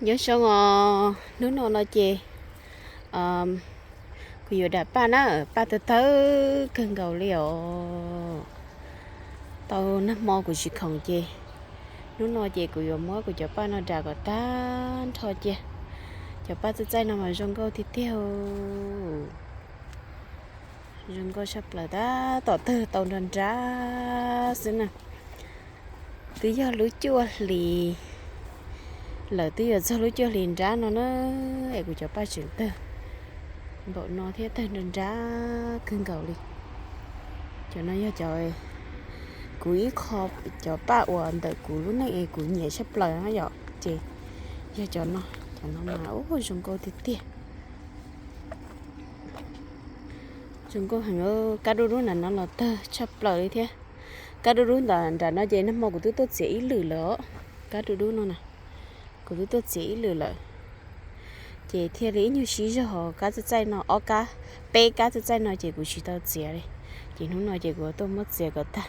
Nyob zoo os, hnub no no ces kuv yuav dam paj na, paj tawg tawg kawg nkaus li os. Tau nag hmo kuv tsis khoom ces hnub no ces kuv yuav muab kuv cov paj no dam kom tag nrho cia. Cov paj txaij txaij no mas zoo nkauj tiag tiag, zoo nkauj tshaj plaws, tab tom tawg tau nrab nrab xwb na. Twb yog lub cuaj hlis lawm, twb yuav txog lub cuaj hlis nrab no na, es kuv cov paj tseem tawg npaum no thiab, tawg nrab nrab kawg nkaus li. Cov no yog cov, kuv ib qho cov paj uas ntawm kuv lub neej es kuv nyiam tshaj plaws na yom, ces yog cov no. Cov no mas ua zoo nkauj tiag tiag, zoo nkauj heev. Kab dub dub nram no los tawg tshaj plaws li thiab. Kab dub dub nram no ces nag hmo kuv twb tuaj txiav ib lwm lawm os. Kab dub dub no na, kuv twb tuaj txiav ib lwm lawm, ces thiaj li ib nyuag sib zog, kab txaij txaij no, ob kab, peb kab txaij txaij no ces kuv tsis tau txiav li. Ces hnub no ces kuv tuaj muab txiav kom tag.